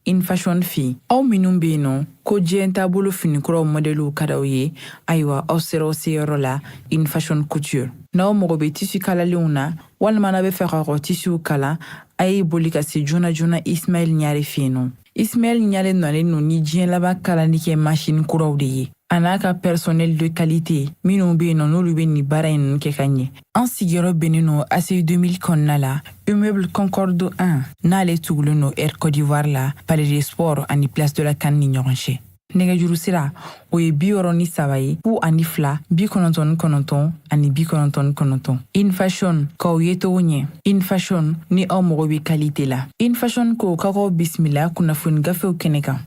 In Fashion fɛ yen. Aw minnu bɛ yen nɔ ko diɲɛ taabolo finikuraw mɔdɛliw ka d'aw ye, ayiwa, aw sera aw seyɔrɔ la In Fashion Couture. N'aw mago bɛ tissu kalalenw na, walima n'aw bɛ fɛ k'aw ka tissuw kala, a ye boli ka se joona joona Ismaɛl Ɲare fɛ yen nɔ. Ismaɛl Ɲare nalen don ni diɲɛ laban kalali kɛ machine kuraw de ye, a n'a ka personnel de qualité minnu bɛ yen nɔ, n'olu bɛ nin baara in ninnu kɛ ka ɲɛ. An sigiyɔrɔ bɛnnen don ACI 2000 kɔnɔna la, immeuble Concorde 1, n'ale tugulen don Air Côte d'Ivoire la, Palais des Sports ani Place de la CAN ni ɲɔgɔn cɛ. Nɛgɛjuru sira, o ye 63 ye, 02 99 ani 99. In Fashion, k'aw ye togo ɲɛ. In Fashion, ni aw mago bɛ qualité la. In Fashion ko k'aw bisimila kunnafoni gafew kɛnɛ kan.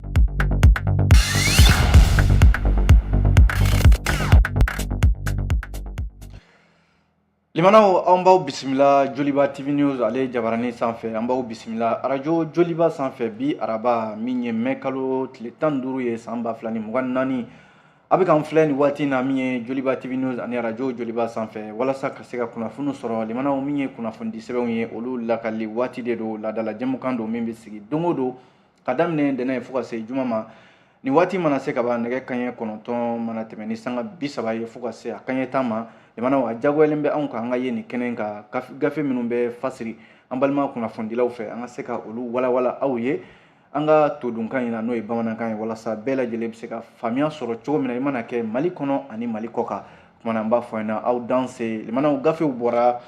Limanaw, an b'aw bisimila Joliba TV News ale jabaranin sanfɛ. An b'aw bisimila arajo Joliba sanfɛ bi araba min ye mɛ kalo tile 15 ye, san 2024. A bɛ k'an filɛ nin waati na min ye Joliba TV News ani arajo Joliba sanfɛ, walasa ka se ka kunnafoni sɔrɔ. Limanaw, min ye kunnafonidi sɛbɛnw ye, olu lakali waati de don. Laadala jɛmukan don min bɛ sigi don o don ka daminɛ ntɛnɛn fo ka se juma ma. Nin waati mana se ka ban, nɛgɛ kanɲɛ 9 mana tɛmɛ ni sanga 30 ye fo ka se a kanɲɛ 10 ma, limanaw, a jagoyalen bɛ anw kan an ka ye nin kɛnɛ kan, gafe minnu bɛ fasiri an balima kunnafonidilaw fɛ, an ka se ka olu walawala aw ye an ka todunkan in na, n'o ye bamanankan ye, walasa bɛɛ lajɛlen bɛ se ka faamuya sɔrɔ cogo min na, i mana kɛ Mali kɔnɔ ani Mali kɔ kan. Kumana, an b'a fɔ ɲɛna, aw danse. Limanaw, gafew bɔra,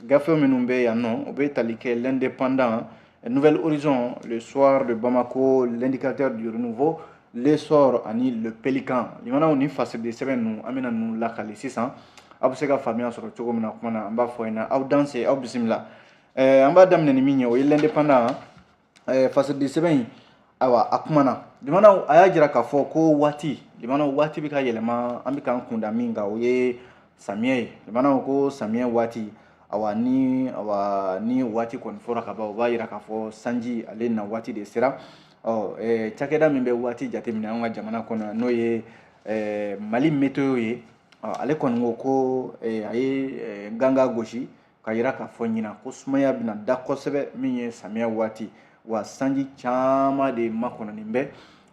gafe minnu bɛ yan nɔ, o bɛ tali kɛ L'Indépendant, Nouvel Horizon, Le Soir de Bamako, L'Indicateur du Renouveau, L'Essor ani Le Pélican. Limanaw, ni fasiridi sɛbɛn ninnu, an bɛna ninnu lakali sisan, aw bɛ se ka faamuya sɔrɔ cogo min na. Kuma na, an b'a fɔ ɲɛna, aw danse, aw bisimila. An b'a daminɛ ni min ye, o ye L'Indépendant fasiridi sɛbɛn in. Ayiwa, a kumana, limanaw, a y'a jira k'a fɔ ko waati, limanaw, waati bɛ ka yɛlɛma. An bɛ k'an kunda min kan, o ye samiyɛ ye. Limanaw, ko samiyɛ waati, awa ni waati kɔni fɔra ka ban, o b'a yira k'a fɔ sanji ale na waati de sera. Ɔ cakɛda min bɛ waati jateminɛ an ka jamana kɔnɔ, n'o ye Mali Météo ye, ale kɔni ko ko a ye ganga gosi ka yira k'a fɔ ɲinan ko sumaya bɛna da kosɛbɛ min ye samiyɛ waati, wa sanji caman de makɔnɔnin bɛ.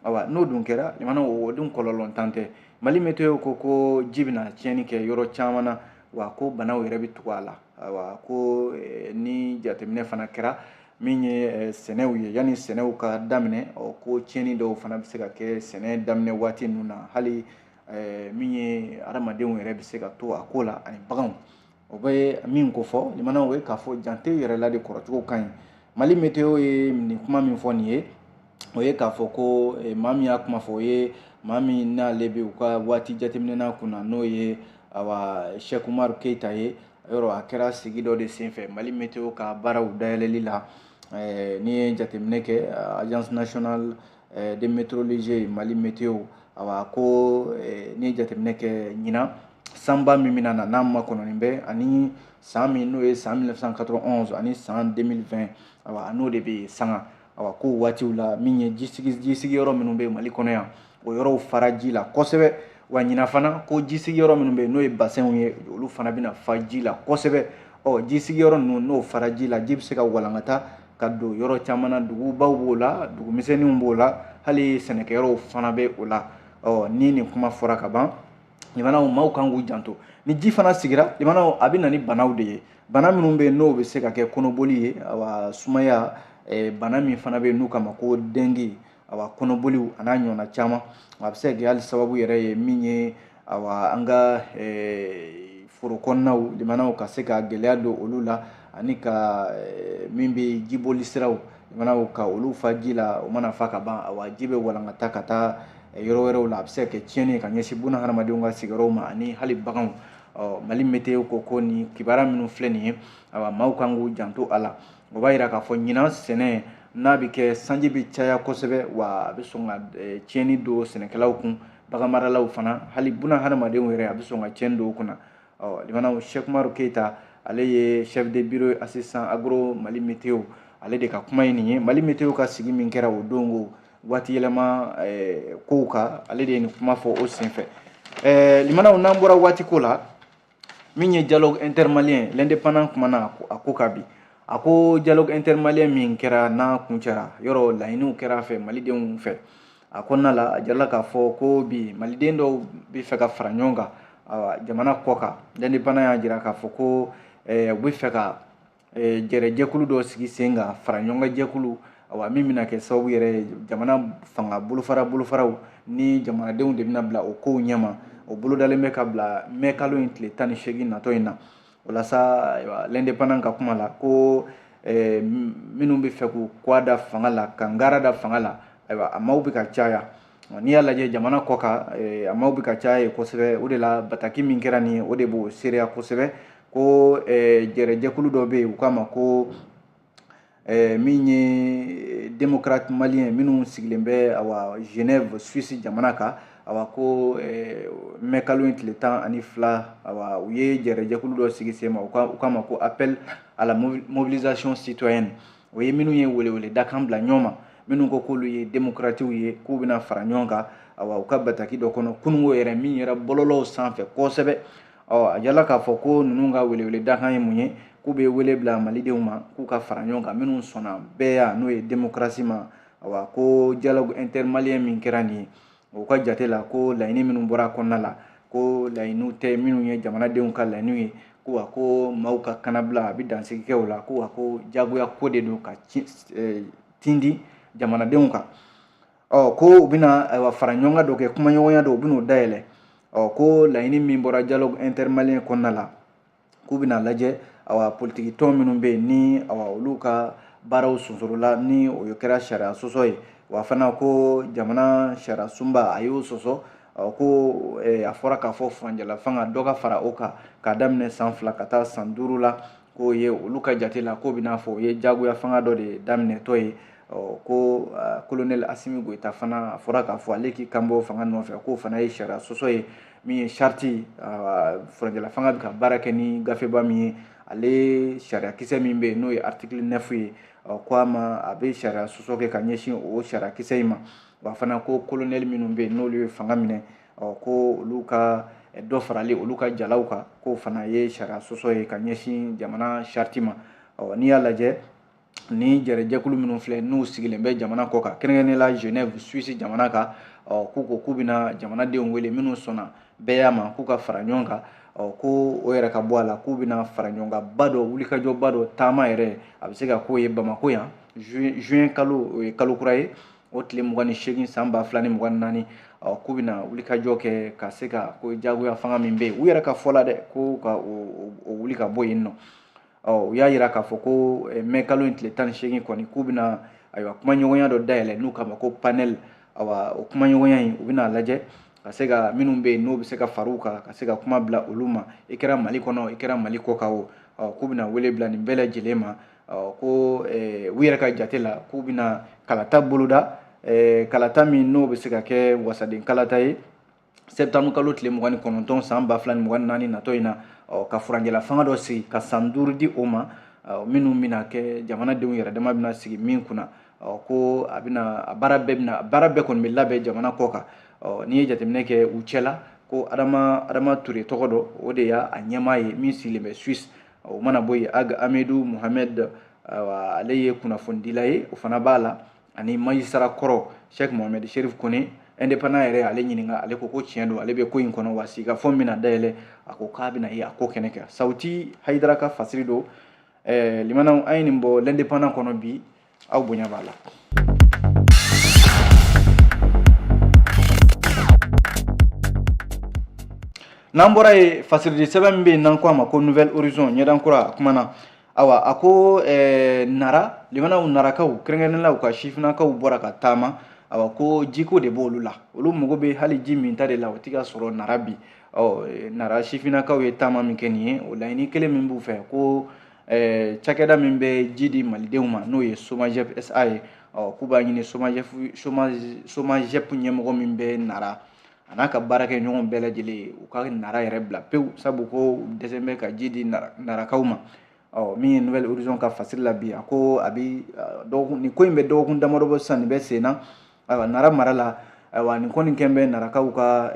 Awa, n'o dun kɛra, limanaw, o dun kɔlɔlɔntan tɛ. Mali Météo ko ko ji bɛna tiɲɛni kɛ yɔrɔ caman na, wa ko banaw yɛrɛ bɛ tugu a la. Ayiwa, ko ni jateminɛ fana kɛra min ye sɛnɛw ye, yanni sɛnɛw ka daminɛ, ɔ ko tiɲɛni dɔw fana bɛ se ka kɛ sɛnɛ daminɛ waati ninnu na. Hali min ye adamadenw yɛrɛ bɛ se ka to a ko la ani baganw. O bɛ min ko fɔ, limanaw, o ye k'a fɔ jante yɛrɛ la de kɔrɔcogo ka ɲi. Mali Météo ye nin kuma min fɔ nin ye, o ye k'a fɔ ko maa min y'a kuma fɔ, o ye maa min n'ale bɛ u ka waati jateminɛna kunna, n'o ye awa Cheikh Umaru Keyita ye. Yɔrɔ a kɛra sigi dɔ de senfɛ Mali Météo ka baaraw dayɛlɛli la. N'i ye jateminɛ kɛ, Agence nationale de météorologie, Mali Météo, awa ko n'i ye jateminɛ kɛ ɲinan sanba min bɛna na, n'a makɔnɔnin bɛ ani san min, n'o ye san 1991 ani san 2020, awa n'o de bɛ sanga. Awa, ko waatiw la, min ye jisigiyɔrɔ minnu bɛ Mali kɔnɔ yan, o yɔrɔw fara ji la kosɛbɛ. Wa ɲinan fana, ko jisigiyɔrɔ minnu bɛ yen, n'o ye bassinw ye, olu fana bɛna fa ji la kosɛbɛ. Ɔ jisigiyɔrɔ ninnu, n'o fara ji la, ji bɛ se ka walankata ka don yɔrɔ caman na. Dugubaw b'o la, dugumisɛnninw b'o la, hali sɛnɛkɛyɔrɔw fana bɛ o la. Ɔ ni nin kuma fɔra ka ban, limanaw, maaw kan k'u janto. Ni ji fana sigira, limanaw, a bɛ na ni banaw de ye, bana minnu bɛ yen, n'o bɛ se ka kɛ kɔnɔboli ye, awa sumaya bana min fana bɛ yen n'u kama ko dengue, awa kɔnɔboliw a n'a ɲɔgɔnna caman. A bɛ se ka kɛ hali sababu yɛrɛ ye min ye, awa an ka foro kɔnɔnaw, limanaw, ka se ka gɛlɛya don olu la, ani ka min bɛ jiboli siraw, limanaw, ka olu fa ji la. O mana fa ka ban, awa ji bɛ walankata ka taa yɔrɔ wɛrɛw la. A bɛ se ka kɛ tiɲɛni ye ka ɲɛsin buna hadamadenw ka sigiyɔrɔw ma ani hali baganw. Ɔ Mali Météo ko ko nin kibaruya minnu filɛ nin ye, awa maaw kan k'u janto a la. O b'a yira k'a fɔ ɲinan sɛnɛ n'a bɛ kɛ, sanji bɛ caya kosɛbɛ, wa a bɛ sɔn ka tiɲɛni don sɛnɛkɛlaw kun, baganmaralaw fana, hali buna hadamadenw yɛrɛ, a bɛ sɔn ka tiɲɛni don u kunna. Ɔ limanaw, Cheikh Umaru Keyita, ale ye chef de bureau assistant agro Mali Météo, ale de ka kuma ye nin ye. Mali Météo ka sigi min kɛra o don ko waati yɛlɛma kow kan, ale de ye nin kuma fɔ o senfɛ. Limanaw, n'an bɔra waati ko la, min ye dialogue intermalien, L'Indépendant kumana a ko kan bi. A ko dialogue intermalien min kɛra n'a kuncɛra, yɔrɔ laɲiniw kɛra a fɛ malidenw fɛ. A kɔnɔna la, a jirala k'a fɔ ko bi maliden dɔw bɛ fɛ ka fara ɲɔgɔn kan, awa, jamana kɔ kan. L'Indépendant y'a jira k'a fɔ ko u bɛ fɛ ka jɛrɛjɛkulu dɔ sigi sen kan, fara ɲɔgɔn kan jɛkulu, awa, min bɛna kɛ sababu yɛrɛ ye jamana fanga bolofara bolofaraw ni jamanadenw de bɛna bila o kow ɲɛma. O bolodalen bɛ ka bila mɛ kalo in tile 18 natɔ in na. O la sa, ayiwa, L'Indépendant ka kuma la ko minnu bɛ fɛ k'u kɔ da fanga la, ka ngara da fanga la, ayiwa, a maaw bɛ ka caya. N'i y'a lajɛ jamana kɔ kan, a maaw bɛ ka caya yen kosɛbɛ. O de la, bataki min kɛra nin ye, o de b'o seereya kosɛbɛ ko jɛrɛjɛkulu dɔ bɛ yen, u k'a ma ko min ye démocrate malien minnu sigilen bɛ, awa, Genève, Suisse jamana kan. Awa, ko mɛ kalo in tile 12, awa, u ye jɛrɛjɛkulu dɔ sigi sen ma, u k'a ma ko Appel à la mobilisation citoyenne. O ye minnu ye welewele dakan bila ɲɔgɔn ma, minnu ko k'olu ye démocratew ye, k'u bɛna fara ɲɔgɔn kan, awa, u ka bataki dɔ kɔnɔ kununko yɛrɛ min yɛrɛ bɔlɔlɔw sanfɛ kosɛbɛ. Ɔ, a jala k'a fɔ ko ninnu ka welewele dakan ye mun ye? K'u bɛ wele bila malidenw ma k'u ka fara ɲɔgɔn kan, minnu sɔnna bɛɛ ya, n'o ye démocratie ma. Awa, ko dialogue intermalien min kɛra nin ye, o ka jate la, ko laɲini minnu bɔra a kɔnɔna la, ko laɲiniw tɛ minnu ye jamanadenw ka laɲiniw ye. Ko wa, ko maaw ka kanabila a bɛ dansigi kɛ o la. Ko wa, ko jagoya ko de don ka tindi jamanadenw kan. Ɔ, ko u bɛna, ayiwa, fara ɲɔgɔn kan dɔ kɛ, kumaɲɔgɔnya dɔ, u bɛn'o dayɛlɛ. Ɔ, ko laɲini min bɔra dialogue intermalien kɔnɔna la, k'u bɛna lajɛ, awa, politiki tɔn minnu bɛ yen ni, awa, olu ka baaraw sonsorola, ni o kɛra sariya sɔsɔ ye. Wa fana, ko jamana sariya sunba a y'o sɔsɔ. Ko a fɔra k'a fɔ furancɛla fanga dɔ ka fara o kan k'a daminɛ san 2 ka taa san 5 la, k'o ye olu ka jate la k'o bɛna fɔ o ye jagoya fanga dɔ de daminɛtɔ ye. Ko colonel Assimi Goïta fana, a fɔra k'a fɔ ale k'i kanbɔ fanga nɔfɛ, k'o fana ye sariya sɔsɔ ye, min ye charte, furancɛla fanga bɛ ka baara kɛ ni gafeba min ye, ale sariyakisɛ min bɛ yen, n'o ye article 9 ye. Ko a ma, a bɛ sariya sɔsɔ kɛ ka ɲɛsin o sariyakisɛ in ma. Wa fana, ko colonel minnu bɛ yen, n'olu ye fanga minɛ, ko olu ka dɔ farali olu ka jalaw kan, k'o fana ye sariya sɔsɔ ye ka ɲɛsin jamana charte ma. N'i y'a lajɛ, ni jɛrɛjɛkulu minnu filɛ, n'u sigilen bɛ jamana kɔ kan, kɛrɛnkɛrɛnnenya la Genève, Suisse jamana kan, k'u ko k'u bɛna jamanadenw wele minnu sɔnna bɛɛ ma k'u ka fara ɲɔgɔn kan. Ko o yɛrɛ ka bɔ a la, k'u bɛna fara ɲɔgɔn kan ba dɔ, wulikajɔba dɔ, taama yɛrɛ, a bɛ se ka k'o ye Bamako yan, juin kalo, o ye kalo kura ye, o tile 28 san 2024. K'u bɛna wulikajɔ kɛ ka se ka ko jagoya fanga min bɛ yen, u yɛrɛ ka fɔ la dɛ, ko ka o wuli ka bɔ yen nɔ. Ɔ, u y'a yira k'a fɔ ko mɛ kalo in tile 18 kɔni, k'u bɛna, ayiwa, kumaɲɔgɔnya dɔ dayɛlɛ n'u k'a ma ko panel. Awa, o kumaɲɔgɔnya in, u bɛna lajɛ ka se ka minnu bɛ yen, n'o bɛ se ka far'u kan, ka se ka kuma bila olu ma, i kɛra Mali kɔnɔ, i kɛra Mali kɔ kan o. K'u bɛna wele bila nin bɛɛ lajɛlen ma. Ko u yɛrɛ ka jate la, k'u bɛna kalata boloda, kalata min n'o bɛ se ka kɛ wasaden kalata ye, septembre kalo tile 29 san 2024 natɔ in na, ka furancɛla fanga dɔ sigi ka san 5 di o ma, minnu bɛna kɛ jamanadenw yɛrɛ dama bɛna sigi min kunna. Ko a bɛna a baara bɛɛ bɛna baara bɛɛ kɔni bɛ labɛn jamana kɔ kan. N'i ye jateminɛ kɛ u cɛla, ko Adama Ture tɔgɔ dɔ, o de y'a ɲɛmaa ye, min sigilen bɛ Suisse. O mana bɔ yen, Ag Amedou Mohamed, ale ye kunnafonidila ye, o fana b'a la, ani magistrat kɔrɔ Cheikh Mohamed Chérif Kone. Indépendant yɛrɛ ale ɲininka, ale ko ko tiɲɛ don, ale bɛ ko in kɔnɔ, wa sigikafɔ min bɛna dayɛlɛ, a ko k'a bɛna ye a ko kɛnɛ kan. Sawuti Hayidara ka fasiri don. Limanaw, an ye nin bɔ L'Indépendant kɔnɔ bi, aw bonya b'a la. N'an bɔra yen, fasiridi sɛbɛn min bɛ yen, n'an ko a ma ko Nouvel Horizon, ɲɛdan kura, a kumana. Awa, a ko Nara limanaw, Narakaw, kɛrɛnkɛrɛnnenya la u ka sifinnakaw bɔra ka taama. Awa, ko jiko de b'olu la, olu mago bɛ hali ji minta de la, o tɛ ka sɔrɔ Nara bi. Ɔ, Nara sifinnakaw ye taama min kɛ nin ye, o laɲini kelen min b'u fɛ, ko cakɛda min bɛ ji di malidenw ma, n'o ye Somagep SA ye, ɔ, k'u b'a ɲini Somagep ɲɛmɔgɔ min bɛ Nara, a n'a ka baarakɛɲɔgɔn bɛɛ lajɛlen, u ka Nara yɛrɛ bila pewu, sabu ko u dɛsɛ bɛ ka ji di Narakaw ma. Ɔ, min ye Nouvel Horizon ka fasiri la bi, a ko a bɛ dɔgɔkun, nin ko in bɛ dɔgɔkun damadɔ bɔ sisan, nin bɛ sen na, ayiwa, Nara mara la. Ayiwa, nin kɔni kɛn bɛ Narakaw ka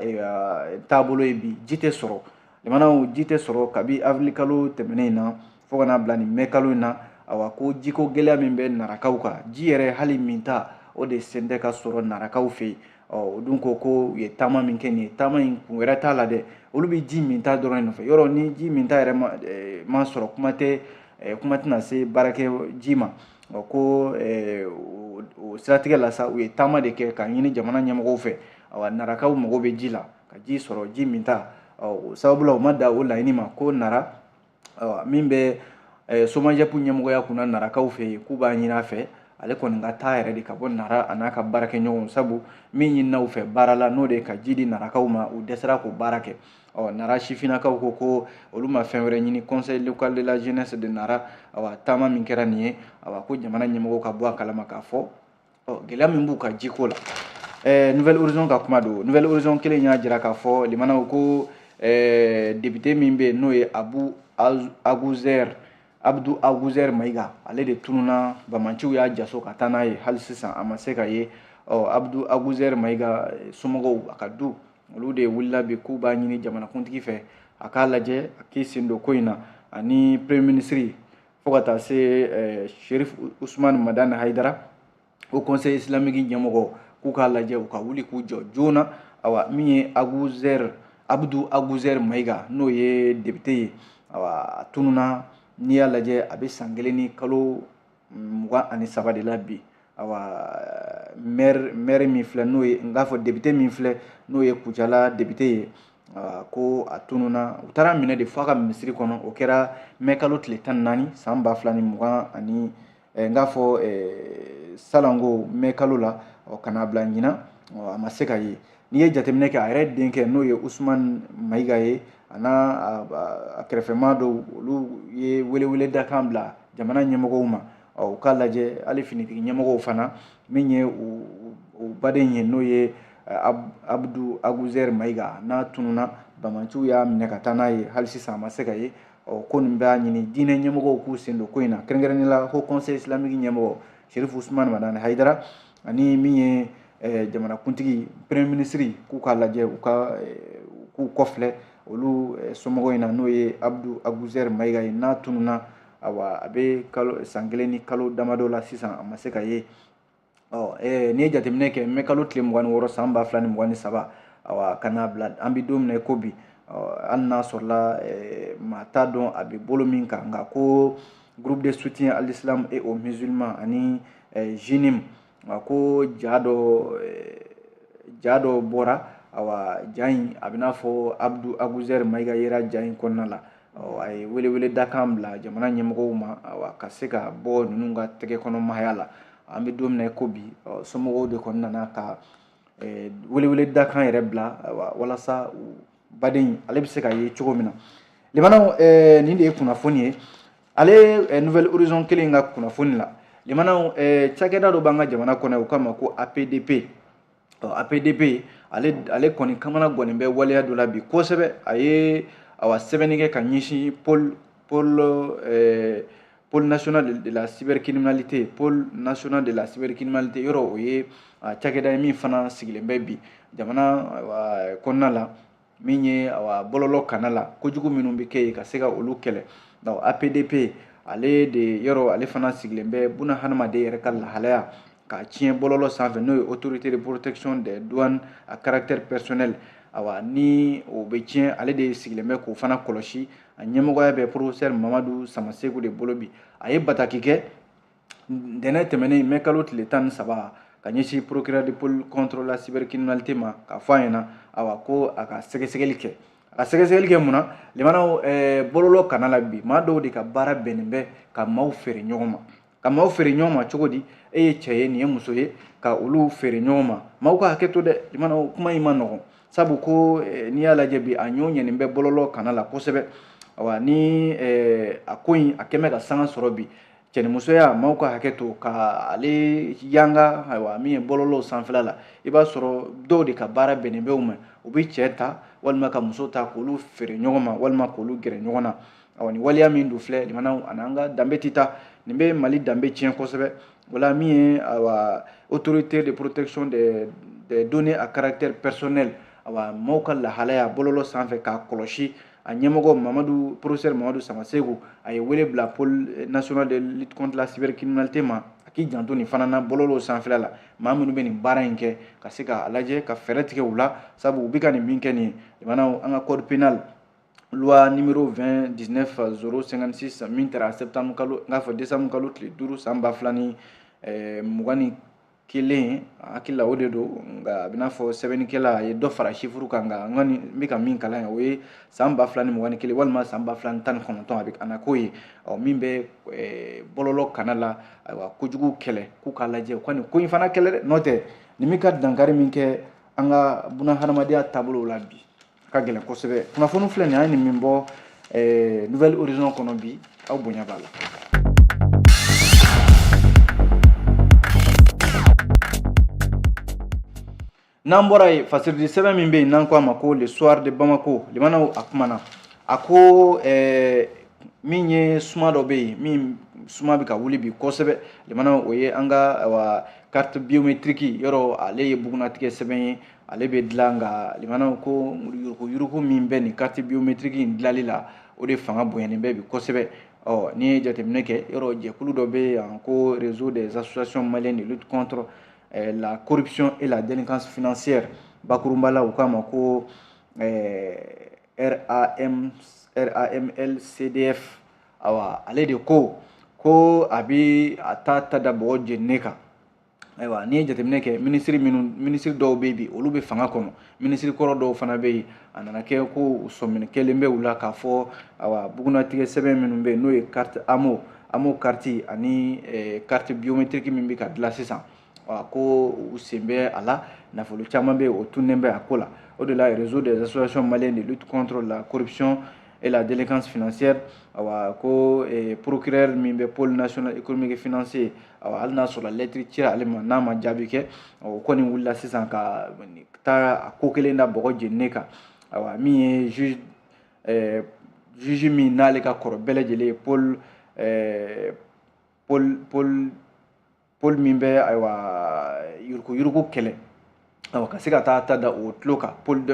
taabolo ye bi, ji tɛ sɔrɔ limanaw, ji tɛ sɔrɔ kabi avril kalo tɛmɛnen in na fo ka n'a bila nin mai kalo in na. Awa ko jiko gɛlɛya min bɛ Narakaw kan, ji yɛrɛ hali minta o de sen tɛ ka sɔrɔ Narakaw fɛ yen. Ɔ o dun ko ko u ye taama min kɛ nin ye, taama in kun wɛrɛ t'a la dɛ, olu bɛ ji minta dɔrɔn de nɔfɛ. Yɔrɔ ni ji minta yɛrɛ ma sɔrɔ, kuma tɛna se baarakɛ ji ma. Ɔ ko o siratigɛ la sa, u ye taama de kɛ k'a ɲini jamana ɲɛmɔgɔw fɛ. Awa Narakaw mago bɛ ji la, ka ji sɔrɔ, ji minta. Ɔ o sababu la, u ma dan o laɲini ma ko Nara min bɛ SOMAGEP ɲɛmɔgɔya kunna Narakaw fɛ yen, k'u b'a ɲini a fɛ ale kɔni ka taa yɛrɛ de ka bɔ Nara a n'a ka baarakɛɲɔgɔnw, sabu min ɲinina u fɛ baara la, n'o de ye ka ji di Narakaw ma, u dɛsɛra k'o baara kɛ. Ɔ Nara sifinnakaw ko ko olu ma fɛn wɛrɛ ɲini Conseil local de la jeunesse de Nara. Awa taama min kɛra nin ye, awa ko jamana ɲɛmɔgɔw ka bɔ a kalama k'a fɔ ɔ gɛlɛya min b'u ka jiko la. Nouvelle Horizon ka kuma don. Nouvelle Horizon kelen y'a jira k'a fɔ limanaw ko député min bɛ yen, n'o ye Abu Aguzer Abdou Aguzer Maïga, ale de tununa, bamanciw y'a jaso ka taa n'a ye, hali sisan a ma se ka ye. Ɔ Abdou Aguzer Maïga somɔgɔw, a ka du, olu de wulila bi k'u b'a ɲini jamanakuntigi fɛ a k'a lajɛ, a k'i sen don ko in na, ani premier ministre, fo ka taa se Cherif Ousmane Madani Haidara, au Conseil islamique ɲɛmɔgɔ, k'u k'a lajɛ, u ka wuli k'u jɔ joona. Awa min ye Aguzer Abdou Aguzer Maïga, n'o ye député ye, awa a tununa. N'i y'a lajɛ, a bɛ san 1 ni kalo 23 de la bi. Awa maire min filɛ, n'o ye n k'a fɔ député min filɛ, n'o ye Kucala député ye, ko a tununa, u taara minɛ de fo a ka misiri kɔnɔ. O kɛra mɛ kalo tile 14 san 2020 ani n k'a fɔ salanko mɛ kalo la, ka n'a bila ɲinan, a ma se ka ye. N'i ye jateminɛ kɛ, a yɛrɛ denkɛ, n'o ye Ousmane Maïga ye, a n'a a kɛrɛfɛmaa dɔw, olu ye weleweledakan bila jamana ɲɛmɔgɔw ma, u k'a lajɛ, hali finitigi ɲɛmɔgɔw fana, min ye u baden ye, n'o ye Abdou Aguzer Maïga, n'a tununa, bamanciw y'a minɛ ka taa n'a ye, hali sisan a ma se ka ye. Ɔ ko nin b'a ɲini diinɛ ɲɛmɔgɔw k'u sen don ko in na, kɛrɛnkɛrɛnnenya la Haut Conseil islamique ɲɛmɔgɔ Cherif Ousmane Madani Haidara, ani min ye jamanakuntigi, premier ministre, k'u k'a lajɛ, u ka k'u kɔfilɛ olu somɔgɔw in na, n'o ye Abdou Aguzer Maïga ye, n'a tununa. Awa a bɛ kalo san 1 ni kalo damadɔ la sisan, a ma se ka ye. Ɔ n'i ye jateminɛ kɛ, mɛ kalo tile 26 san 2023, awa ka n'a bila an bɛ don min na i ko bi, hali n'a sɔrɔla maa t'a dɔn a bɛ bolo min kan, nka ko groupe de soutien à l'islam et aux musulmans ani JNIM, ko ja dɔ bɔra. Awa ja in, a bɛ n'a fɔ Abdou Aguzer Maïga yera ja in kɔnɔna la. A ye weleweledakan bila jamana ɲɛmɔgɔw ma, awa ka se ka bɔ ninnu ka tɛgɛ kɔnɔ mahaya la. An bɛ don min na i ko bi, somɔgɔw de kɔni nana ka weleweledakan yɛrɛ bila, awa walasa baden ale bɛ se ka ye cogo min na. Limanaw, nin de ye kunnafoni ye. Ale Nouvelle Horizon kelen ka kunnafoni la, limanaw, cakɛda dɔ b'an ka jamana kɔnɔ, u k'a ma ko APDP. APDP ale kɔni kamana gɔnnen bɛ waleya dɔ la bi kosɛbɛ. A ye awa sɛbɛnni kɛ ka ɲɛsin pôle national de la cybercriminalité, pôle national de la cybercriminalité. Yɔrɔ o ye cakɛda ye min fana sigilen bɛ bi jamana kɔnɔna la, min ye awa bɔlɔlɔ kana la kojugu minnu bɛ kɛ yen, ka se ka olu kɛlɛ. Donc APDP ale de yɔrɔ, ale fana sigilen bɛ buna hadamaden yɛrɛ ka lahalaya k'a tiɲɛ bɔlɔlɔ sanfɛ, n'o ye autorité de protection des données à caractère personnel. Awa ni o bɛ tiɲɛ, ale de sigilen bɛ k'o fana kɔlɔsi. A ɲɛmɔgɔya bɛ professeur Mamadu Samaseku de bolo bi. A ye bataki kɛ ntɛnɛn tɛmɛnen mɛ kalo tile 13 ka ɲɛsin procureur de pôle contre la cybercriminalité ma, k'a fɔ a ɲɛna awa ko a ka sɛgɛsɛgɛli kɛ. A ka sɛgɛsɛgɛli kɛ mun na? Limanaw, bɔlɔlɔ kana la bi, maa dɔw de ka baara bɛnnen bɛ ka maaw feere ɲɔgɔn ma. Ka maaw feere ɲɔgɔn ma cogo di? E ye cɛ ye, nin ye muso ye, ka olu feere ɲɔgɔn ma. Maaw ka hakɛ to dɛ, limanaw, kuma in ma nɔgɔn, sabu ko n'i y'a lajɛ bi, a ɲɔ ɲɛnen bɛ bɔlɔlɔ kana la kosɛbɛ. Awa ni a ko in a kɛn bɛ ka sanga sɔrɔ bi, cɛnimusoya, maaw ka hakɛ to ka ale yanga. Ayiwa min ye bɔlɔlɔw sanfɛla la, i b'a sɔrɔ dɔw de ka baara bɛnnen bɛ u ma, u bɛ cɛ ta walima ka muso ta k'olu feere ɲɔgɔn ma, walima k'olu gɛrɛ ɲɔgɔn na. Awa nin waleya min don filɛ, limanaw, a n'an ka danbe tɛ taa, nin bɛ Mali danbe tiɲɛ kosɛbɛ. Wala min ye awa autorité de protection des données à caractère personnel, awa maaw ka lahalaya bɔlɔlɔ sanfɛ k'a kɔlɔsi. A ɲɛmɔgɔ Mamadu, professeur Mamadu Samasegu, a ye wele bila pôle national de lutte contre la cybercriminalité ma, a k'i janto nin fana na bɔlɔlɔw sanfɛla la, maa minnu bɛ nin baara in kɛ, ka se k'a lajɛ ka fɛɛrɛ tigɛ u la, sabu u bɛ ka nin min kɛ nin ye. Limanaw, an ka code pénal loi numéro 20 19 056 min taara septembre kalo, n k'a fɔ décembre kalo tile 5 san 2021, hakili la o de don. Nka a bɛ n'a fɔ sɛbɛnnikɛla a ye dɔ fara chiffre kan, nka n kɔni n bɛ ka min kalan yan, o ye san 2021 walima san 2019, a bɛ a na k'o ye. Ɔ, min bɛ bɔlɔlɔ kana la, ayiwa, kojugu kɛlɛ, k'u k'a lajɛ u ka nin ko in fana kɛlɛ dɛ, n'o tɛ nin bɛ ka dankari min kɛ an ka bunahadamadenya taabolo la bi, a ka gɛlɛn kosɛbɛ. Kunnafoni filɛ nin ye, an ye nin min bɔ Nouvel Horizon kɔnɔ bi, aw bonya b'a la. N'an bɔra yen, fasiridi sɛbɛn min bɛ yen n'an ko a ma ko Le Soir de Bamako, limanaw, a kumana, a ko min ye suma dɔ bɛ yen, min suma bɛ ka wuli bi kosɛbɛ, limanaw, o ye an ka ayiwa carte biométrique. Yɔrɔ ale ye bugunnatigɛ sɛbɛn ye, ale bɛ dilan, nka limanaw, ko yuruguyurugu min bɛ nin carte biométrique in dilali la, o de fanga bonyanen bɛ bi kosɛbɛ. Ɔ, n'i ye jateminɛ kɛ, yɔrɔ jɛkulu dɔ bɛ yan ko Réseau des associations maliennes de lutte contre la corruption et la délinquance financière, bakurunba la u k'a ma ko RAM RAMLCDF. Awa, ale de ko ko a bɛ a ta ta da bɔgɔ jeninen kan. Ayiwa, n'i ye jateminɛ kɛ, minisiri minnu, minisiri dɔw bɛ yen bi, olu bɛ fanga kɔnɔ, minisiri kɔrɔ dɔw fana bɛ yen, a nana kɛ ko sɔmini kɛlen bɛ u la k'a fɔ ayiwa bugunnatigɛ sɛbɛn minnu bɛ yen, n'o ye carte AMO, AMO carte ani carte biométrique min bɛ ka dilan sisan, ko u sen bɛ a la, nafolo caman bɛ yen, o tunnen bɛ a ko la. O de la, Réseau des associations maliennes de lutte contre la corruption et la délinquance financière, awa, ko procureur min bɛ pôle national économique et financier, awa, hali n'a sɔrɔ lettre cira ale ma, n'a ma jaabi kɛ, o kɔni wulila sisan ka taa a ko kelen da bɔgɔ jeninen kan. Awa, min ye juge, juge min n'ale ka kɔrɔ bɛɛ lajɛlen ye, pôle pôle pôle pôle min bɛ ayiwa yuruguyurugu kɛlɛ, awa, ka se ka taa ta da o tulo kan, pôle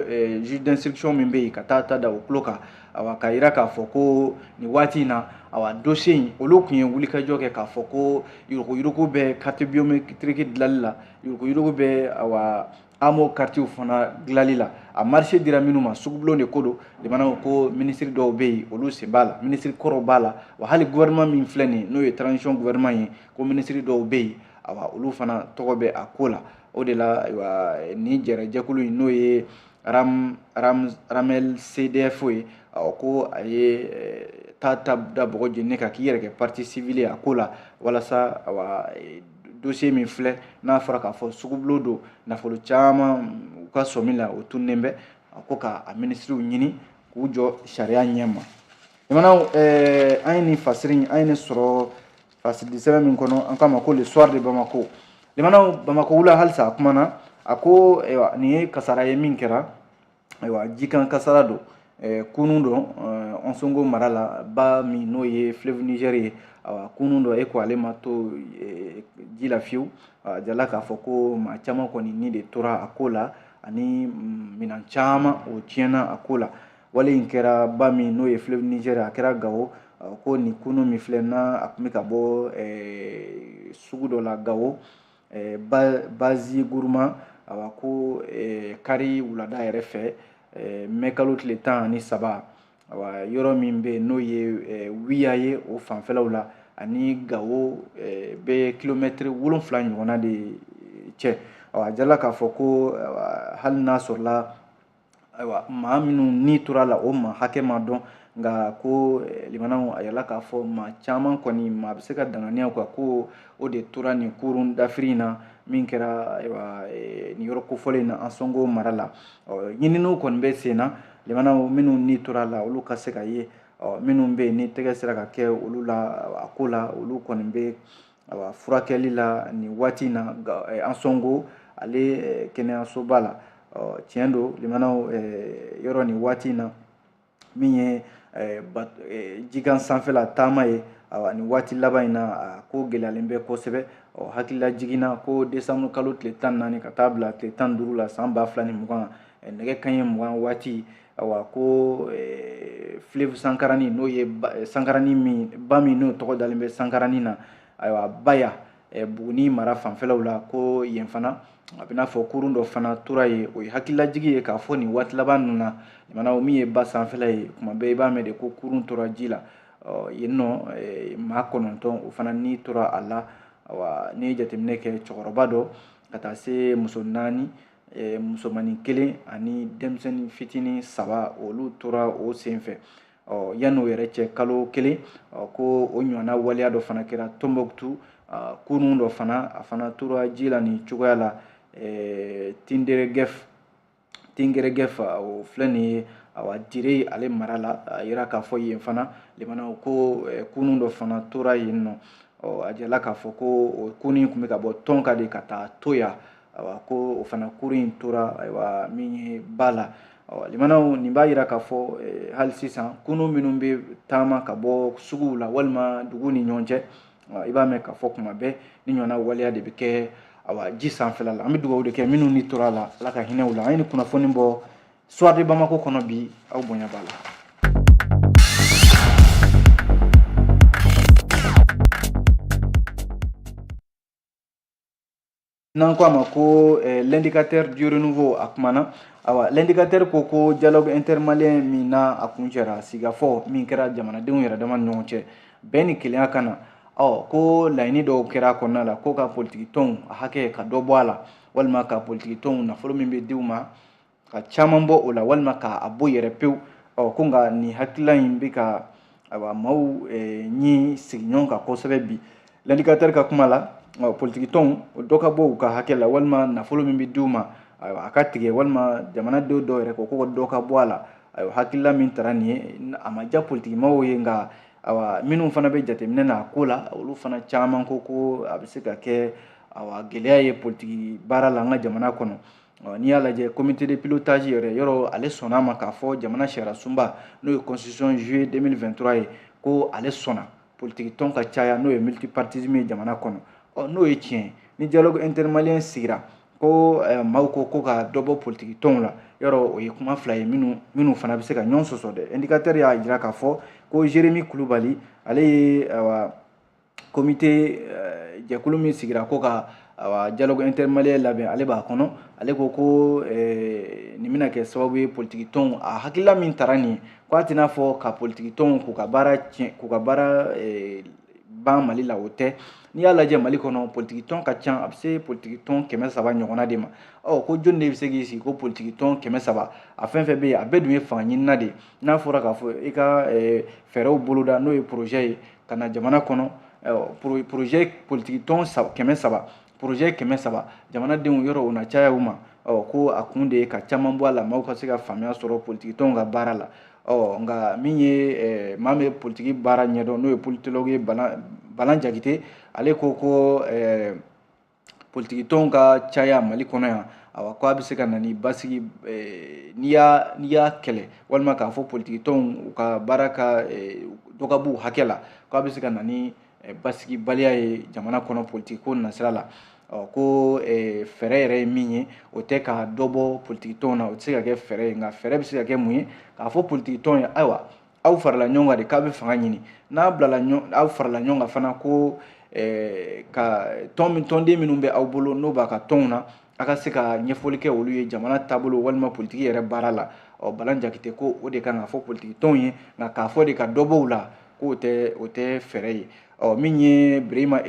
juge d'instruction min bɛ yen, ka taa ta da o tulo kan, awa, ka yira k'a fɔ ko nin waati in na, awa, dossier in, olu tun ye wulikajɔ kɛ k'a fɔ ko yuruguyurugu bɛ carte biométrique dilali la, yuruguyurugu bɛ awa AMO carte fana dilali la, a marché dira minnu ma, sugubulon de ko don. Limanaw, ko minisiri dɔw bɛ yen, olu sen b'a la, minisiri kɔrɔw b'a la, wa hali gouvernement min filɛ nin ye, n'o ye transition gouvernement ye, ko minisiri dɔw bɛ yen, awa, olu fana tɔgɔ bɛ a ko la. O de la, ayiwa, nin jɛrɛjɛkulu in, n'o ye RAM RAM RAMEL CDF ye, awɔ, ko a ye taa ta da bɔgɔ jeninen kan k'i yɛrɛ kɛ partie civile ye a ko la, walasa awa dossier min filɛ, n'a fɔra k'a fɔ sugubulon don, nafolo caman u ka sɔmi la, o tunnen bɛ, a ko ka a minisiriw ɲini k'u jɔ sariya ɲɛ ma. Limanaw, an ye nin fasiri in, an ye nin sɔrɔ fasiri sɛbɛn min kɔnɔ, an k'a ma ko Le Soir de Bamako. Limanaw, Bamako wula halisa, a kumana, a ko ayiwa nin ye kasara ye min kɛra, ayiwa, jikan kasara don, kunun don Ansongo mara la, ba min n'o ye fleuve Niger ye, awa, kunun don, e ko ale ma to ji la fiyewu. A jala k'a fɔ ko maa caman kɔni ni de tora a ko la, ani minɛn caman o tiɲɛna a ko la. Wale in kɛra ba min n'o ye fleuve Niger, a kɛra Gawo. Ko nin kunun min filɛ, n'a a tun bɛ ka bɔ sugu dɔ la Gawo, Bazi Guruma, awa, ko kari wulada yɛrɛ fɛ, mɛ kalo tile 13, awa, yɔrɔ min bɛ yen n'o ye Wiya ye, o fanfɛlaw la, ani Gawo bɛ kilomɛtiri 7 ɲɔgɔnna de cɛ. Awa, a jala k'a fɔ ko hali n'a sɔrɔla ayiwa maa minnu ni tora la, o maa hakɛ ma dɔn, nka ko limanaw, a yirala k'a fɔ maa caman kɔni, maa bɛ se ka danganiya kan ko o de tora nin kurun dafiri in na min kɛra ayiwa nin yɔrɔ kofɔlen in na Ansongo mara la. Ɲininiw kɔni bɛ sen na, limanaw, minnu ni tora la, olu ka se ka ye. Minnu bɛ yen ni tɛgɛ sera ka kɛ olu la a ko la, olu kɔni bɛ ayiwa furakɛli la nin waati in na Ansongo ale kɛnɛyasoba la. Tiɲɛ don, limanaw, yɔrɔ nin waati in na, min ye jikan sanfɛla taama ye, awa, nin waati laban in na, a ko gɛlɛyalen bɛ kosɛbɛ. Ɔ, hakilila jiginna ko décembre kalo tile 14 ka taa bila tile 15 la san 2020, nɛgɛ kanɲɛ 20 waati, Awa ko fleuve Sankarani, n'o ye Sankarani min ba min n'o tɔgɔ dalen bɛ Sankarani na, ayiwa Baya, Buguni mara fanfɛlaw la, ko yen fana a bɛna fɔ kurun dɔ fana tora yen. O ye hakililajigi ye k'a fɔ nin waati laban ninnu na, limanaw, min ye ba sanfɛla ye, kuma bɛɛ i b'a mɛn de ko kurun tora ji la. Yen nɔ maa 9, o fana ni tora a la. Awa n'i ye jateminɛ kɛ, cɛkɔrɔba dɔ ka taa se muso naani, musomanin kelen ani denmisɛnnin fitinin saba, olu tora o senfɛ. Ɔ yan'o yɛrɛ cɛ kalo kelen, ko o ɲɔgɔnna waleya dɔ fana kɛra Tombouctou, kurun dɔ fana, a fana tora ji la nin cogoya la, Tinderegɛf, Tingeregɛf, o filɛ nin ye, awa Dire ale mara la. A yira k'a fɔ yen fana, limanaw, ko kurun dɔ fana tora yen nɔ. Ɔ a jirala k'a fɔ ko o kurun in tun bɛ ka bɔ Tɔnka de ka taa Toya. Awa ko o fana kurun in tora, ayiwa, min ye ba la. Ɔ limanaw, nin b'a yira k'a fɔ hali sisan kurun minnu bɛ taama ka bɔ suguw la walima dugu ni ɲɔgɔn cɛ, i b'a mɛn k'a fɔ kuma bɛɛ ni ɲɔgɔnna waleya de bɛ kɛ, awa ji sanfɛla la. An bɛ dugawu de kɛ minnu ni tora a la, Ala ka hinɛ u la. An ye nin kunnafoni bɔ Soir de Bamako kɔnɔ bi, aw bonya b'a la. N'an ko a ma ko L'Indicateur du Renouveau, a kumana. Awa L'Indicateur ko ko dialogue intermalien min n'a a kuncɛra, sigikafɔ min kɛra jamanadenw yɛrɛ dama ni ɲɔgɔn cɛ bɛn ni kelenya ka na, ɔ ko laɲini dɔw kɛra a kɔnɔna la, ko ka politiki tɔnw a hakɛ ka dɔ bɔ a la, walima ka politiki tɔnw nafolo min bɛ di u ma ka caman bɔ o la, walima k'a bɔ yɛrɛ pewu. Ɔ ko nka nin hakilila in bɛ ka, ayiwa, maaw ɲi sigi ɲɔgɔn kan kosɛbɛ bi. L'Indicateur ka kuma la, politiki tɔnw dɔ ka bɔ u ka hakɛ la, walima nafolo min bɛ di u ma, ayiwa, a ka tigɛ, walima jamanadenw dɔw yɛrɛ ko ko dɔ ka bɔ a la. Ayiwa, hakilila min tara nin ye, a ma diya politikimaw ye, nka ayiwa, minnu fana bɛ jateminɛ na a ko la, olu fana caman ko ko a bɛ se ka kɛ, ayiwa, gɛlɛya ye politiki baara la an ka jamana kɔnɔ. N'i y'a lajɛ, comité de pilotage yɛrɛ yɔrɔ, ale sɔnna a ma k'a fɔ jamana sariya sunba, n'o ye constitution juillet 2023 ye, ko ale sɔnna politiki tɔn ka caya, n'o ye multipartisme ye jamana kɔnɔ. Ɔ n'o ye tiɲɛ ye, ni dialogue intermalien sigira ko maaw ko ko ka dɔ bɔ politiki tɔnw la, yɔrɔ o ye kuma fila ye minnu fana bɛ se ka ɲɔgɔn sɔsɔ dɛ. Indicateur y'a jira k'a fɔ ko Jérémy Kulubali, ale ye, ayiwa, comité jɛkulu min sigira ko ka, awa, dialogue intermalien labɛn, ale b'a kɔnɔ. Ale ko ko nin bɛna kɛ sababu ye politiki tɔnw, a hakilila min tara nin ye, ko a tɛna fɔ ka politiki tɔnw k'u ka baara tiɲɛ, k'u ka baara ban Mali la, o tɛ. N'i y'a lajɛ, Mali kɔnɔ politiki tɔn ka ca, a bɛ se politiki tɔn 300 ɲɔgɔnna de ma. Ɔ ko jɔnni de bɛ se k'i sigi ko politiki tɔn 300, a fɛn fɛn bɛ yen, a bɛɛ dun ye fanga ɲinina de ye. N'a fɔra k'a fɔ i ka fɛɛrɛw boloda, n'o ye projet ye ka na jamana kɔnɔ, projet politiki tɔn 300, projet 300, jamanadenw yɔrɔ o na caya u ma. Ɔ ko a kun de ye ka caman bɔ a la, maaw ka se ka faamuya sɔrɔ politiki tɔnw ka baara la. Ɔ nka min ye maa min bɛ politiki baara ɲɛdɔn, n'o ye politologue ye, Balan Jakite, ale ko ko politiki tɔnw ka caya Mali kɔnɔ yan, awa, ko a bɛ se ka na ni basigi n'i y'a kɛlɛ, walima k'a fɔ politiki tɔnw u ka baara ka dɔ ka b'u hakɛ la, k'a bɛ se ka na ni basigibaliya ye jamana kɔnɔ politiki ko nasira la. Ɔ ko fɛɛrɛ yɛrɛ ye min ye, o tɛ ka dɔ bɔ politiki tɔnw na, o tɛ se ka kɛ fɛɛrɛ ye. Nka fɛɛrɛ bɛ se ka kɛ mun ye? K'a fɔ politiki tɔnw ye, ayiwa, aw farala ɲɔgɔn kan de k'a bɛ fanga ɲini, n'a bilala aw farala ɲɔgɔn kan fana ko ka tɔn min, tɔnden minnu bɛ aw bolo, n'o b'a ka tɔnw na, a ka se ka ɲɛfɔli kɛ olu ye jamana taabolo walima politiki yɛrɛ baara la. Ɔ Balan Jakite ko o de kan ka fɔ politiki tɔnw ye, nka k'a fɔ de ka dɔ bɔ u la, k'o tɛ, o tɛ fɛɛrɛ ye. Ɔ min ye Birima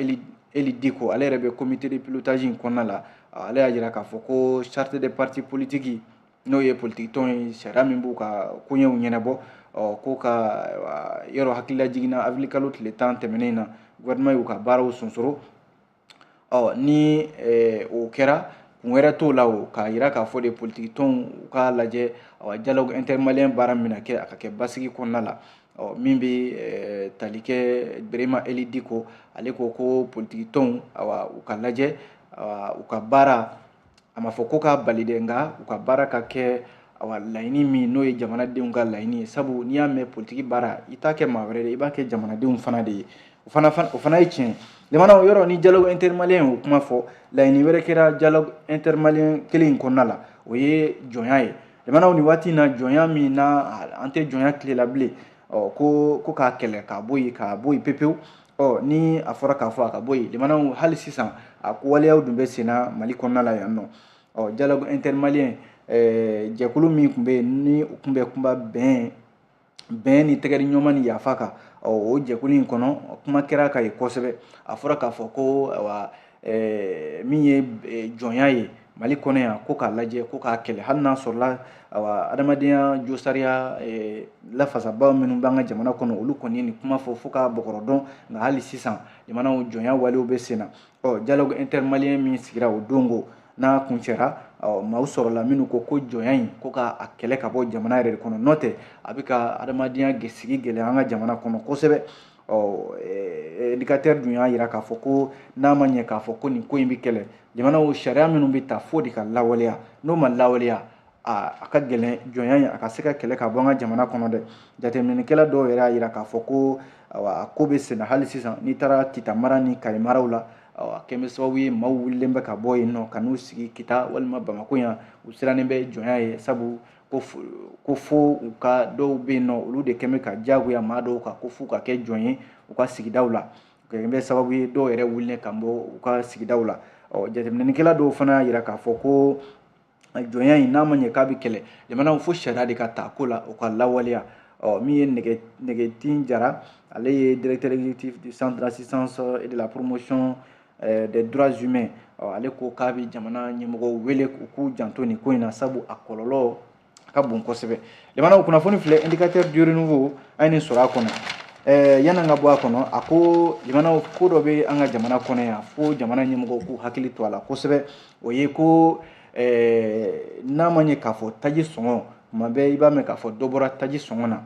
Eli Diko, ale yɛrɛ bɛ comité de pilotage in kɔnɔna la, ale y'a jira k'a fɔ ko charte des partis politiques, n'o ye politiki tɔn ye, sariya min b'u ka koɲɛw ɲɛnabɔ, ɔ ko ka yɔrɔ hakilila jiginna avril kalo tile 10 tɛmɛnen na, gouvernement y'u ka baaraw sonsoro. Ɔ ni o kɛra, kun wɛrɛ t'o la, o k'a yira k'a fɔ de politiki tɔnw u k'a lajɛ, awa, dialogue intermalien baara min bɛna kɛ, a ka kɛ basigi kɔnɔna la. Ɔ min bɛ tali kɛ Birima Eli Diko, ale ko ko politiki tɔnw, awa, u ka lajɛ, awa, u ka baara, a ma fɔ ko k'a bali dɛ, nka u ka baara ka kɛ, awa, laɲini min n'o ye jamanadenw ka laɲini ye. Sabu n'i y'a mɛn politiki baara, i t'a kɛ maa wɛrɛ de, i b'a kɛ jamanadenw fana de ye. O fana ye tiɲɛ ye. Jamanaw yɔrɔ ni dialogue intermalien o kuma fɔ, laɲini wɛrɛ kɛra dialogue intermalien kelen in kɔnɔna la, o ye jɔnya ye. Limanaw, nin waati in na, jɔnya min na, an tɛ jɔnya tile la bilen. Ɔ, ko k'a kɛlɛ k'a bɔ yen, k'a bɔ yen pepewu. Ɔ, ni a fɔra k'a fɔ a ka bɔ yen, limanaw, hali sisan a ko waleyaw dun bɛ sen na Mali kɔnɔna la yan nɔ. Ɔ, dialogue intermalien, jɛkulu min tun bɛ yen, ni u tun bɛ kunba bɛn ni tɛgɛdi ɲɔgɔn ni yafa kan, ɔ, o jɛkulu in kɔnɔ, kuma kɛra ka ye kosɛbɛ. A fɔra k'a fɔ ko ayiwa, min ye jɔnya ye Mali kɔnɔ yan, ko k'a lajɛ, ko k'a kɛlɛ, hali n'a sɔrɔla ayiwa adamadenya josariya lafasabaw minnu b'an ka jamana kɔnɔ, olu kɔni ye nin kuma fɔ fo k'a bɔgɔrɔ dɔn, nka hali sisan jamanaw jɔnya walew bɛ sen na. Ɔ, dialogue intermalien min sigira o don ko n'a kuncɛra, ɔ, maaw sɔrɔla minnu ko ko jɔnya in, ko k'a kɛlɛ ka bɔ jamana yɛrɛ de kɔnɔ, n'o tɛ a bɛ ka adamadenya sigi gɛlɛya an ka jamana kɔnɔ kosɛbɛ. Ɔ, indicateur dun y'a jira k'a fɔ ko n'a ma ɲɛ k'a fɔ ko nin ko in bɛ kɛlɛ, jamanaw sariya minnu bɛ ta, fo de ka lawaleya. N'o ma lawaleya, a ka gɛlɛn jɔnya in a ka se ka kɛlɛ ka bɔ an ka jamana kɔnɔ dɛ. Jateminɛkɛla dɔw yɛrɛ y'a jira k'a fɔ ko a ko bɛ senna hali sisan. N'i taara Kita mara ni Kayi maraw la, a kɛn bɛ sababu ye maaw wulilen bɛ ka bɔ yen nɔ ka n'u sigi Kita walima Bamakɔ yan. U sirannen bɛ jɔnya ye, sabu ko fo u ka dɔw bɛ yen nɔ, olu de kɛn bɛ ka diyagoya maa dɔw kan ko f'u ka kɛ jɔn ye u ka sigidaw la. O kɛn bɛ sababu ye dɔw yɛrɛ wulilen ka bɔ u ka sigidaw la. Ɔ, jateminɛkɛla dɔw fana y'a jira k'a fɔ ko jɔnya in, n'a ma ɲɛ k'a bɛ kɛlɛ, jamanaw fo sariya de ka ta ko la, o ka lawaleya. Ɔ, min ye Nɛgɛtin Jara, ale ye directeur exécutif du centre d'assistance et de la promotion des droits humains. Ɔ, ale ko k'a bɛ jamana ɲɛmɔgɔw wele u k'u janto nin ko in na, sabu a kɔlɔlɔ a ka bon kosɛbɛ. Jamanaw, kunnafoni filɛ, Indicateur du Renouveau, an ye nin sɔrɔ a kɔnɔ. Yan'an ka bɔ a kɔnɔ, a ko jamanaw, ko dɔ bɛ an ka jamana kɔnɔ yan, fo jamana ɲɛmɔgɔw k'u hakili to a la kosɛbɛ. O ye ko n'a ma ɲɛ k'a fɔ taji sɔngɔ, tuma bɛɛ i b'a mɛn k'a fɔ dɔ bɔra taji sɔngɔ na.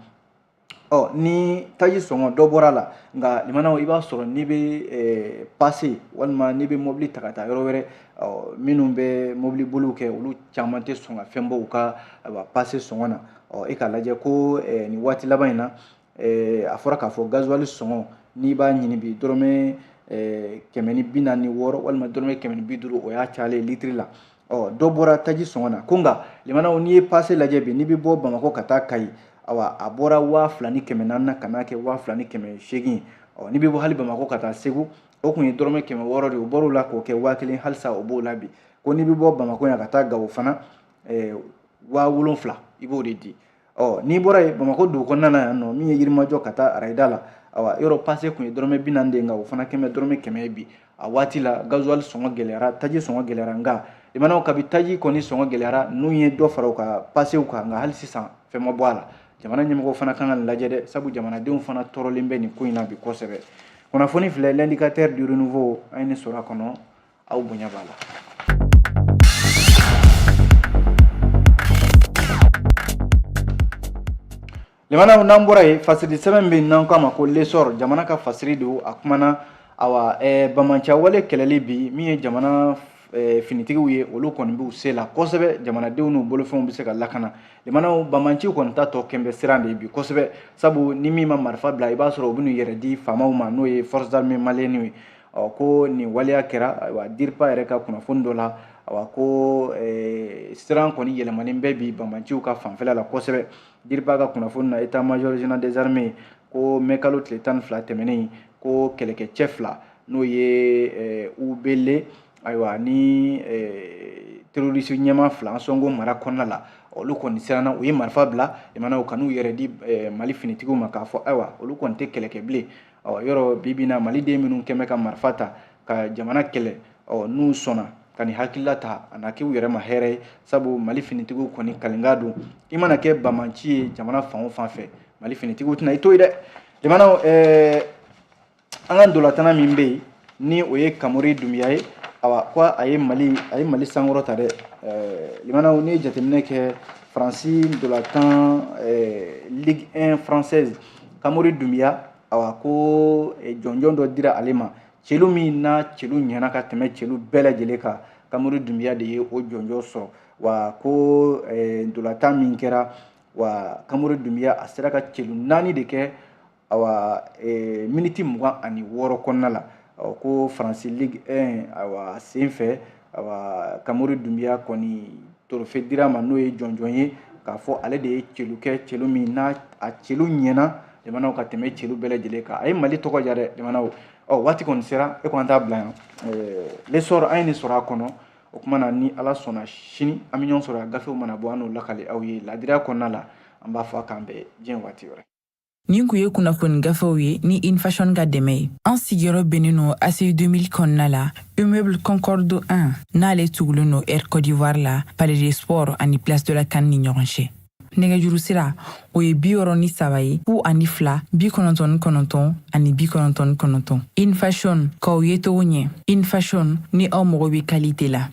Ɔ, ni taji sɔngɔ dɔ bɔra la, nka limanaw, i b'a sɔrɔ n'i bɛ pase walima n'i bɛ mobili ta ka taa yɔrɔ wɛrɛ, ɔ, minnu bɛ mobili boliw kɛ, olu caman tɛ sɔn ka fɛn bɔ u ka pase sɔngɔ na. Ɔ, e k'a lajɛ ko nin waati laban in na, a fɔra k'a fɔ gasoil sɔngɔ, n'i b'a ɲini bi, dɔrɔmɛ 146 walima dɔrɔmɛ 150, o y'a cayalen litiri la. Ɔ, dɔ bɔra taji sɔngɔ na ko, nka limanaw, n'i ye pase lajɛ bi, n'i bɛ bɔ Bamakɔ ka taa Kayi, awa, a bɔra 2400 na ka n'a kɛ 2800. Ɔ, n'i bɛ bɔ hali Bamakɔ ka taa Segu, o tun ye dɔrɔmɛ 600 de ye, o bɔr'o la k'o kɛ 1000, halisa o b'o la bi. Ko n'i bɛ bɔ Bamakɔ yan ka taa Gawo fana, 7000 i b'o de di. Ɔ, n'i bɔra yen Bamakɔ dugu kɔnɔna na yan nɔ, min ye Yirimajɔ ka taa Arayida la, awa, yɔrɔ pase tun ye dɔrɔmɛ 40 de ye, nka o fana kɛmɛ dɔrɔmɛ 100 ye bi. A waati la gasoil sɔngɔ gɛlɛyara, taji sɔngɔ gɛlɛyara, nka limanaw, kabi taji kɔni sɔngɔ gɛlɛyara, n'u ye dɔ fara u ka pasew kan, nka hali sisan fɛn ma bɔ a la. Jamana ɲɛmɔgɔw fana kan ka nin lajɛ dɛ, sabu jamanadenw fana tɔɔrɔlen bɛ nin ko in na bi kosɛbɛ. Kunnafoni filɛ, L'indicateur du Renouveau, an ye nin sɔrɔ a kɔnɔ. Aw bonya b'a la. Limanaw, n'an bɔra yen, fasiri sɛbɛn bɛ n'an k'a ma ko L'Essor, jamana ka fasiri don. A kumana awa bamanciya wale kɛlɛli bi, min ye jamana finitigiw ye, olu kɔni b'u se la kosɛbɛ, jamanadenw n'u bolofɛnw bɛ se ka lakana. Limanaw, bamanciw kɔni ta tɔ kɛn bɛ siran de ye bi kosɛbɛ, sabu ni min ma marifa bila, i b'a sɔrɔ u bɛ n'u yɛrɛ di faamaw ma, n'o ye forces armées maliennes ye. Ɔ, ko nin waleya kɛra, ayiwa, DIRPA yɛrɛ ka kunnafoni dɔ la, ayiwa, ko siran kɔni yɛlɛmanen bɛ bi bamanciw ka fanfɛla la kosɛbɛ. DIRPA ka kunnafoni na, état major général des armées ko mɛ kalo tile 12 tɛmɛnen, ko kɛlɛkɛcɛ fila, n'o ye Ubele, ayiwa, ni terroriste ɲɛmaa fila Ansongo mara kɔnɔna la, olu kɔni siranna, u ye marifa bila limanaw ka n'u yɛrɛ di Mali finitigiw ma, k'a fɔ ayiwa, olu kɔni tɛ kɛlɛ kɛ bilen. Ɔ, yɔrɔ bi bi in na, maliden minnu kɛn bɛ ka marifa ta ka jamana kɛlɛ, ɔ, n'u sɔnna ka nin hakilila ta, a na k'u yɛrɛ ma hɛrɛ ye, sabu Mali finitigiw kɔni kalinka don. I mana kɛ bamanci ye jamana fan o fan fɛ, Mali finitigiw tɛna i to yen dɛ. Jamanaw, an ka ntolatana min bɛ yen, ni o ye Kamori Dunbiya ye, awa, ko a ye Mali sankɔrɔ ta dɛ. Limanaw, n'i ye jateminɛ kɛ Faransi ntolatan Ligue 1 française, Kamori Dunbiya, awa, ko jɔnjɔn dɔ dira ale ma, celu min na celu ɲɛna ka tɛmɛ celu bɛɛ lajɛlen kan, Kamori Dunbiya de ye o jɔnjɔn sɔrɔ. Wa ko ntolatan min kɛra, wa Kamori Dunbiya a sera ka celu 4 de kɛ, awa, miniti 26 kɔnɔna la. Ko Faransi Ligue 1, awa, sen fɛ, awa, Kamori Dunbiya kɔni trophée dira ma, n'o ye jɔnjɔn ye. K'a fɔ ale de ye celu kɛ, celu min n'a a celu ɲɛna jamanaw ka tɛmɛ celu bɛɛ lajɛlen kan. A ye Mali tɔgɔ diya dɛ, jamanaw. Ɔ, waati kɔni sera, e ko an t'a bila yan. L'essor, an ye nin sɔrɔ a kɔnɔ. O tuma na, ni Ala sɔnna, sini an bɛ ɲɔgɔn sɔrɔ yan. Gafew mana bɔ, an n'o lakali aw ye ladiriya kɔnɔna la. An b'a fɔ a k'an bɛn diɲɛ waati wɛrɛ. Nin kun ye kunnafoni gafew ye ni Infashion ka dɛmɛ ye. An sigiyɔrɔ bɛnnen no ACI 2000 kɔnɔna la, immeuble Concorde 1, n'ale tugulen no Air Côte d'Ivoire la, Palais des Sports ani Place de la CAN ni ɲɔgɔn cɛ. Nɛgɛjuru sira, o ye 63 ye, 02 99 ani 99. Infashion, k'aw ye cogo ɲɛ. Infashion, ni aw mago bɛ qualité la.